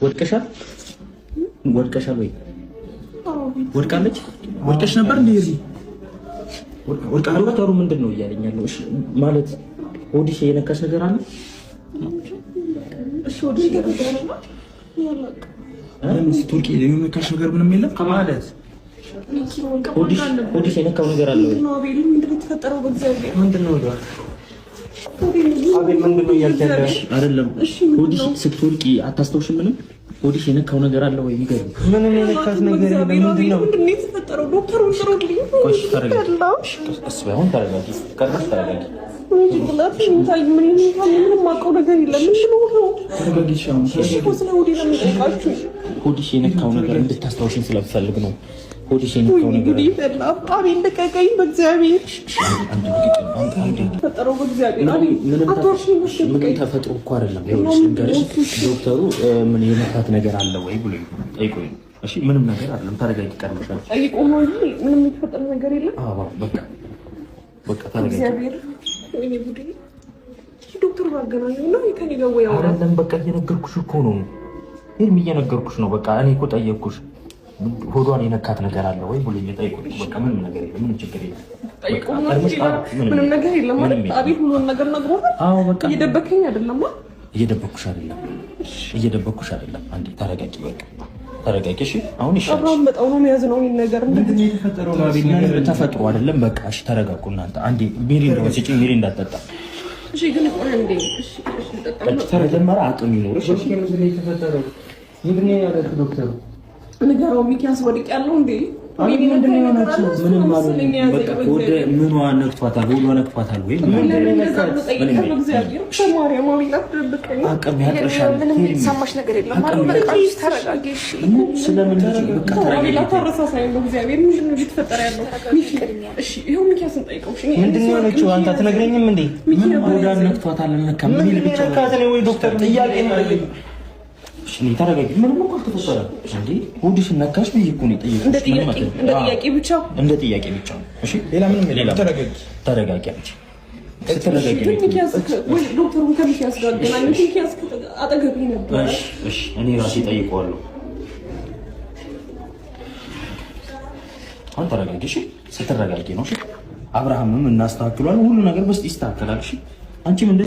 ወድቀሻል? ወድቀሻል ወይ? ወድቃለች? ወድቀሽ ነበር እንዴ? እዚህ ወድቃ ዶክተሩ ምንድን ነው እያለኝ ያለው? እሺ ማለት ሆድሽ የነካሽ ነገር አለ? እሺ ሆድሽ ለምን ስትወድቂ የነካሽ ነገር ምንም የለም ማለት ሆድሽ የነካው ነገር አለ ወይ? ምንድን ነው የተፈጠረው? በእግዚአብሔር ምንድን ነው አቤል፣ ምንድን ነው እያልክ ያለው? አይደለም ሆድሽ ስትወድቂ አታስታውሽም? ምንም ሆድሽ የነካው ነገር አለ ወይ? ንገሪኝ። ምንም የነካት ነገር የለም። ምንድን ነው ምንድን ነው የተፈጠረው? ዶክተሩን ጥሩልኝ። ቆይ ተረጋጊ። እሺ አሁን ተረጋጊ። ቀድመሽ ተረጋጊ። ምንም የማውቀው ነገር የለም። ምንድን ነው? ተረጋጊ። እሺ እኮ ስለ ሆዴ ነው የምጠይቃችሁ። ሆድሽ የነካው ነገር እንድታስታውሽኝ ስለምፈልግ ነው። ሆድሽ የነካው ነገር ጉዴ ፈላ። አቤል ልቀቀኝ፣ በእግዚአብሔር ተፈጠረው። በእግዚአብሔር አቤል አትወርሽኝ። ምንም ተፈጥሮ እኮ አይደለም። ይኸውልሽ ልንገርሽ፣ ዶክተሩ ምን የነካት ነገር አለ ወይ ብሎ ጠይቆኝ ነው። እሺ ምንም ነገር አይደለም። ተረጋጊ። ቀድመሻል። ጠይቆ ነው እንጂ ምንም የተፈጠረ ነገር የለም። አዎ በቃ በቃ ተረጋጊ። እግዚአብሔር ወይኔ ጉዴ። ዶክተሩ ባገናኘው እና ከኔ ጋር ወይ አውራ አይደለም። በቃ እየነገርኩሽ እኮ ነው። ይሄም እየነገርኩሽ ነው። በቃ እኔ እኮ ጠየቅኩሽ። ሆዷን የነካት ነገር አለ ወይ ብሎ ጠይቆኝ፣ በቃ ምንም ነገር የለም፣ ምንም ችግር የለም። ጠይቆ ነው እንጂ ምንም ነገር የለም ማለት አቤል ሁሉን ነገር ነግሮሃል። አዎ በቃ እየደበከኝ አይደለም። እየደበኩሽ አይደለም፣ እየደበኩሽ አይደለም። አንዴ ተረጋጊ፣ በቃ ተረጋጊ። እሺ አሁን ይሻላል። አብርሃም በጣም ነው የሚያዝነው ነው ይሄን ነገር። ምንድን ነው የተፈጠረው? አቤል ምንም ተፈጥሮ አይደለም። በቃ እሺ ተረጋጉ እናንተ። አንዴ ሚሪንዳ ስጪኝ፣ ሚሪንዳ እንዳጠጣ። እሺ ግን ቆይ አንዴ። እሺ እሺ ጠጣ። መጀመሪያ አቅም ይኖርሽ። እሺ ምንድን ነው የተፈጠረው? ምንድን ነው ያለችው ዶክተሩ? ንገረው ሚኪያስ፣ ወድቅ ያለው እንዴ? ምንድን ነው የሆነችው? ምንም አልሆነም። በቃ ወደ ምኗ ነክቷታል? ሆዷ ነክቷታል ወይ? አቅም ያጥርሻል። ምንም የተሰማሽ ነገር የለም ማለት በቃ ተረጋጊ። እሺ ስለምን ልጅ በቃ ተረጋጊ። አታረሳሳኝ በእግዚአብሔር። ምንድን ነው እየተፈጠረ ያለው? እሺ ይኸው ሚኪያስን ጠይቀው። እሺ ምንድን ነው የሆነችው? አንተ አትነግረኝም እንዴ? ምን ሆዷን ነክቷታል? አልነካም? ምን ምንድን ነው የነካት? እኔ ወይ ዶክተር ጥያቄ ነው። እሺ ተረጋጊ። ምንም እኮ አልተፈጠረም እንዴ። ሆድሽን ነካሽ ብዬ እኮ ነው የጠየኩሽ። እንደ ጥያቄ ብቻ እንደ ጥያቄ ብቻ ነው። እሺ ሌላ ምንም የለም። ተረጋጊ፣ ተረጋጊ። አንቺ ስትረጋጊ ግን ሚኪያስ ወይ ዶክተሩን ከሚኪያስ ጋር አገናኘው። ሚኪያስ አጠገቤ ነበር። እሺ፣ እሺ እኔ ራሴ ጠይቀዋለሁ። አሁን ተረጋጊ። እሺ ስትረጋጊ ነው። እሺ አብርሃምም እናስተካክሏል። ሁሉ ነገር በስጥ ይስተካከላል። እሺ አንቺም እንደ